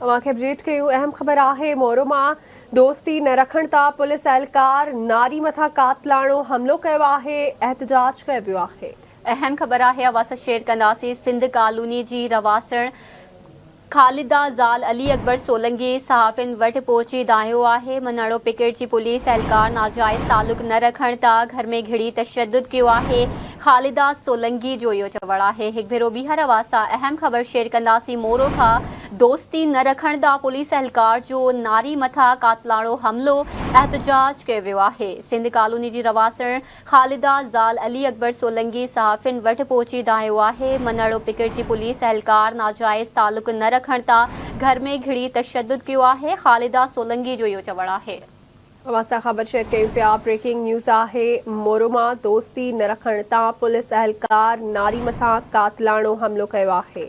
اوهان کي اپڊيٽ ڪيون اهم خبر آهي مورو مان دوستي نه رکڻ تان پوليس اهلڪار ناري مٿان قاتلاڻو حملو ڪيو آهي احتجاج ڪيو ويو آهي. اهم خبر آهي اوهان سان شيئر ڪنداسين سنڌ ڪالوني جي رهواسڻ خالده زال علي اڪبر سولنگي صحافين وٽ پهچي دانهيو آهي منهڙو پڪيٽ جي پوليس اهلڪار ناجائز تعلق نه رکڻ تان گهر ۾ گهڙي تشدد ڪيو آهي خالده سولنگي جو اهو چوڻ آهي هڪ ڀيرو ٻيهر اوهان سان اهم خبر شيئر ڪنداسين مورو کان دوستي نه رکڻ تان پوليس اهلڪار جو ناري مٿان قاتلاڻو حملو احتجاج ڪيو ويو آهي سنڌ ڪالوني جي رهواسڻ خالده زال علي اڪبر سولنگي صحافين وٽ پهچي دانهيو آهي منهڙو پڪڙجي پوليس اهلڪار ناجائز تعلق نه رکڻ تان گهر ۾ گهڙي تشدد ڪيو آهي خالده سولنگي جو اهو چوڻ آهي. اوهان سان خبر شيئر ڪيون پيا بريڪنگ نيوز آهي مورو مان دوستي نه رکڻ تان پوليس اهلڪار ناري مٿان قاتلاڻو حملو ڪيو آهي.